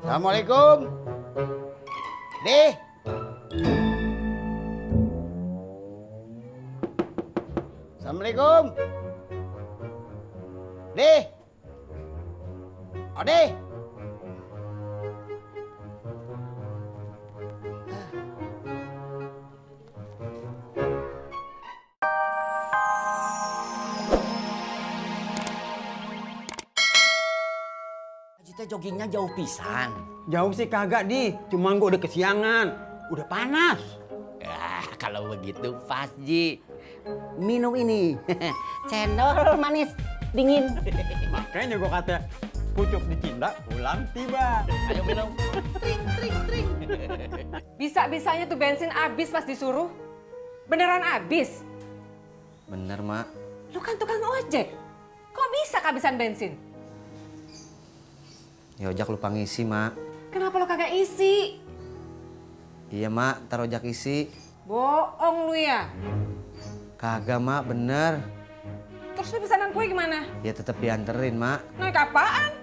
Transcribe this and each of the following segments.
Assalamualaikum. Deh. Assalamualaikum. Deh. Ode. Kita joggingnya jauh pisan. Jauh sih kagak di, cuman gua udah kesiangan, udah panas. Ya, kalau begitu pas Ji. Minum ini. Cendol manis dingin. Makanya gua kata pucuk dicinta pulang tiba. Ayo minum. Bisa-bisanya tuh bensin habis pas disuruh. Beneran habis? Bener, Mak. Lu kan tukang ojek. Kok bisa kehabisan bensin? Ya ojak lupa ngisi, Mak. Kenapa lo kagak isi? Iya, Mak, ntar ojak isi. Bohong lu ya. Kagak, Mak, bener. Terus lu pesanan kue gimana? Ya tetep dianterin, Mak. Naik apaan?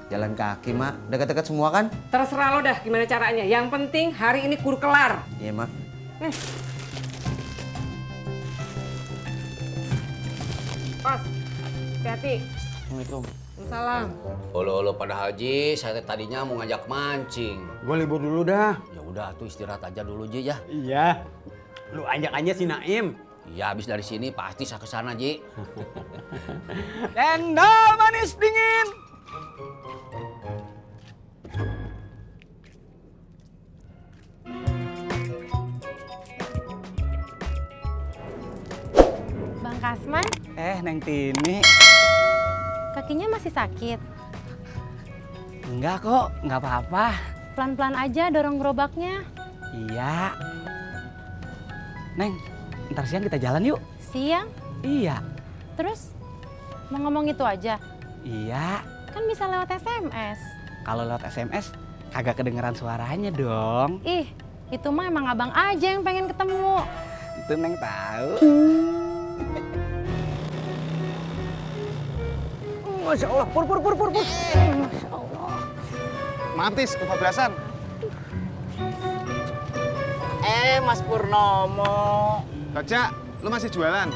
Jalan kaki, Mak. Deket-deket semua kan? Terserah lo dah gimana caranya. Yang penting hari ini kudu kelar. Iya, Mak. Pas, hati-hati. Assalamualaikum. Salam. Olo pada haji, saya tadinya mau ngajak mancing. Gua libur dulu dah. Ya udah tuh istirahat aja dulu Ji ya. Iya. Lu ajak aja si Naim. Iya habis dari sini pasti saya kesana Ji. Cendol manis dingin. Bang Kasman, Neng Tini. kakinya masih sakit. Enggak kok, enggak apa-apa. Pelan-pelan aja dorong gerobaknya. Iya. Neng, ntar siang kita jalan yuk. Siang, Iya. terus mau ngomong itu aja? Iya. Kan bisa lewat SMS. Kalau lewat SMS, kagak kedengeran suaranya dong. Ih, itu mah emang abang aja yang pengen ketemu. Itu Neng tahu. Masya Allah, pur. Masya Allah. Mantis kebablasan. Mas Purnomo. Baca, lu masih jualan?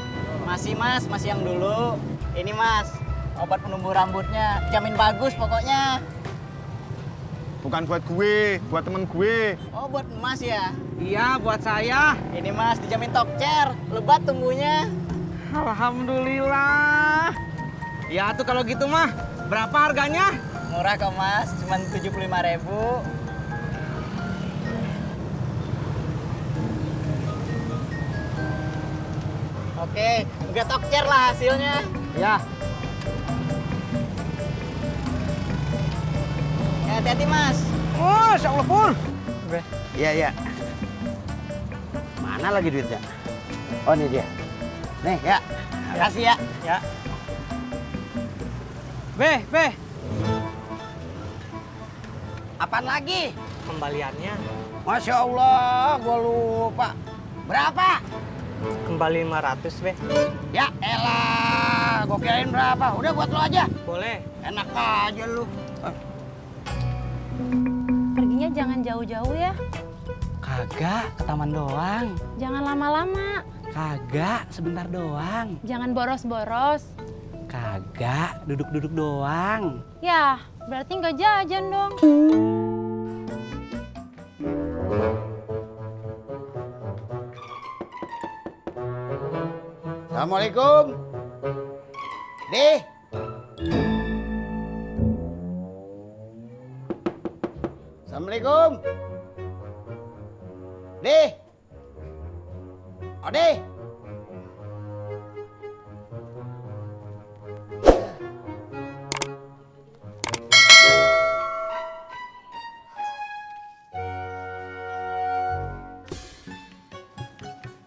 Masih Mas, masih yang dulu. Ini Mas, obat penumbuh rambutnya. Jamin bagus pokoknya. Bukan buat gue, buat temen gue. Oh, buat Mas ya? Iya, buat saya. Ini Mas, dijamin tokcer. Lebat tumbuhnya. Alhamdulillah. Ya tuh kalau gitu mah, berapa harganya? Murah kok Mas, cuma 75.000. Oke, udah tokcer lah hasilnya. Ya. Ya, hati-hati Mas. Masya Allah, pur. Iya. Mana lagi duitnya? Oh, ini dia. Nih, ya. Makasih ya. Ya. Be. Apaan lagi? Kembaliannya Masya Allah, gue lupa. Berapa? kembali 500, Be. Ya elah, gue kirain berapa. Udah buat lo aja. Boleh. Enak aja lu. Perginya jangan jauh-jauh ya. Kagak, ke taman doang. Jangan lama-lama. Kagak, sebentar doang. Jangan boros-boros. Kagak, duduk-duduk doang. Ya, berarti nggak jajan dong. Assalamualaikum. Deh. Assalamualaikum. Deh. Ode.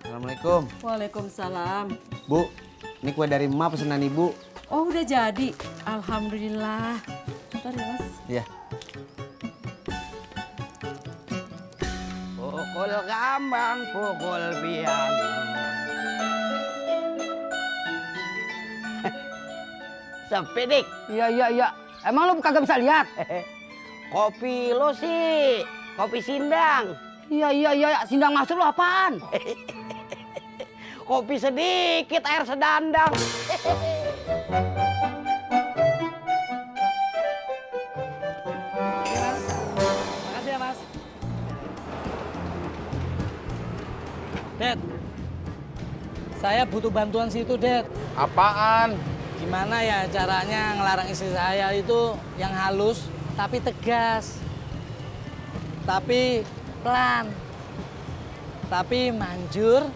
Assalamualaikum. Waalaikumsalam. Bu, ini kue dari emak pesanan ibu. Oh udah jadi? Alhamdulillah. Bentar ya Mas. Iya. Pukul gambang, pukul biang. Sepi dik. Iya. Emang lu kagak bisa lihat? Kopi lo sih, kopi sindang. Iya, sindang maksud lo apaan? Kopi sedikit, air sedandang. Makasih ya, Mas. Dad, saya butuh bantuan situ, Dad. Apaan? Gimana ya caranya ngelarang istri saya itu yang halus tapi tegas. Tapi pelan. Tapi manjur.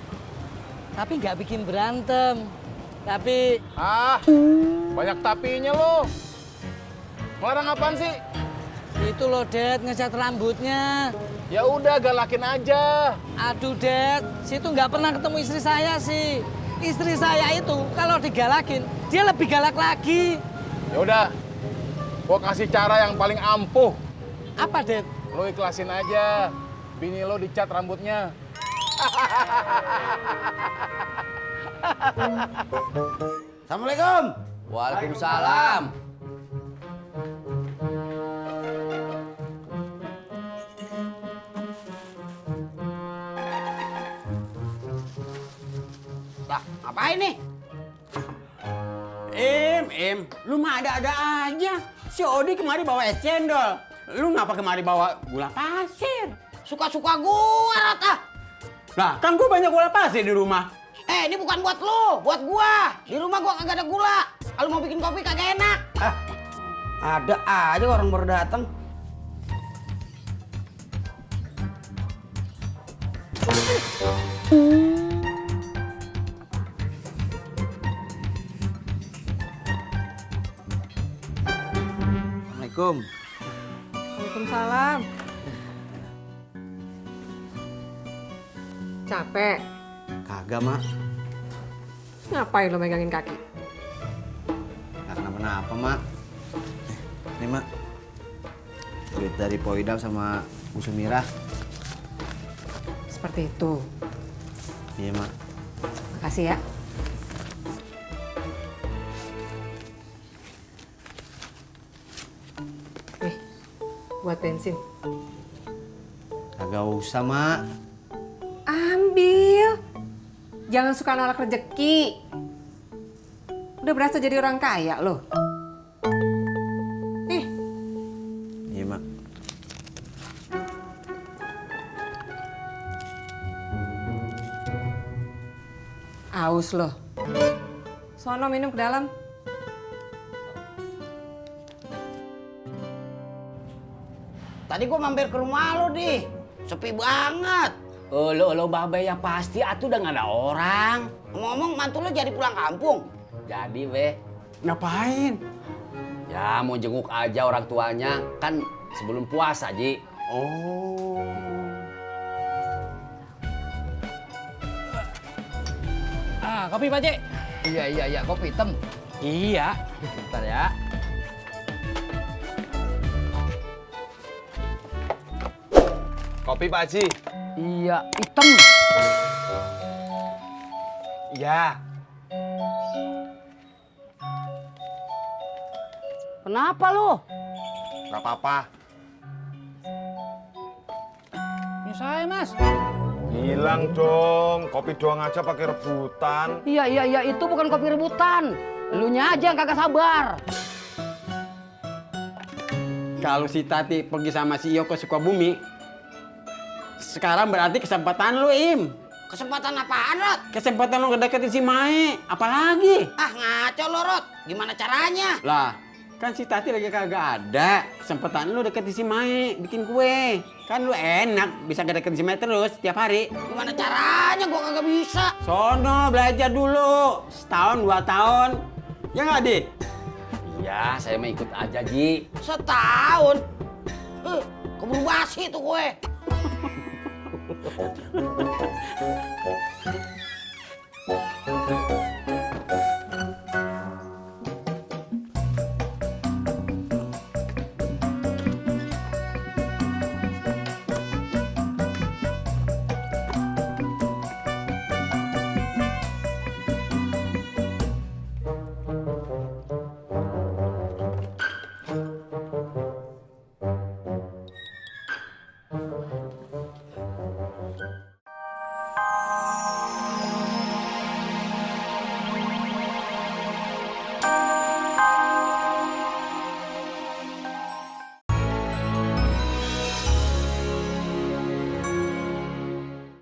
Tapi nggak bikin berantem. Tapi... Banyak tapinya lo. Ngelarang apaan sih? Itu loh, Dad, ngecat rambutnya. Ya udah, galakin aja. Aduh, Dad, situ nggak pernah ketemu istri saya sih. Istri saya itu kalau digalakin, dia lebih galak lagi. Ya udah, gua kasih cara yang paling ampuh. Apa, Dad? Lo ikhlasin aja. Bini lo dicat rambutnya. Assalamualaikum. Waalaikumsalam. Lah, ngapain nih? Lu mah ada-ada aja. Si Odi kemari bawa es cendol. Lu ngapa kemari bawa gula pasir? Suka-suka gua, Rata. Lah, kan gua banyak gula pasir di rumah. Ini bukan buat lu, buat gua. Di rumah gua kagak ada gula. Kalau mau bikin kopi kagak enak. Ada aja orang baru datang. Assalamualaikum. Waalaikumsalam. Capek? Kagak, Mak. Ngapain lo megangin kaki? Nggak kenapa-napa, Mak. Nih, Mak. Duit dari Poidam sama Bu Sumirah. Seperti itu. Iya, Mak. Makasih ya. Nih, buat bensin. Kagak usah, Mak. Ambil. Jangan suka nolak rezeki. Udah berasa jadi orang kaya loh. Nih. Iya, Mak. Aus loh. Sono minum ke dalam. Tadi gua mampir ke rumah lo, Di. Sepi banget. Lo babe ya pasti atuh udah nggak ada orang. Ngomong mantu lo jadi pulang kampung. Jadi weh, Ngapain? ya mau jenguk aja orang tuanya kan sebelum puasa Ji. Oh. Kopi, Pak Cik. Iya, kopi hitam. Iya. Bentar ya. Kopi Pak Haji. Iya, hitam. Iya. Kenapa lo? Gak apa-apa. Ini saya, Mas. Hilang dong. Kopi doang aja pakai rebutan. Iya, itu bukan kopi rebutan. Elunya aja yang kagak sabar. Kalau si Tati pergi sama si Iyo ke Sukabumi, sekarang berarti kesempatan lu, Im. Kesempatan apaan, Rot? Kesempatan lu ngedeketin si Mae. Apalagi? Ngaco lo, Rot. Gimana caranya? Lah, kan si Tati lagi kagak ada. Kesempatan lu deketin si Mae, bikin kue. Kan lu enak, bisa ngedeketin si Mae terus tiap hari. Gimana caranya? Gua kagak bisa. Sono, belajar dulu. Setahun, 2 tahun. Ya nggak, Di? Iya, saya mau ikut aja Ji. Setahun? Keburu basi tuh kue.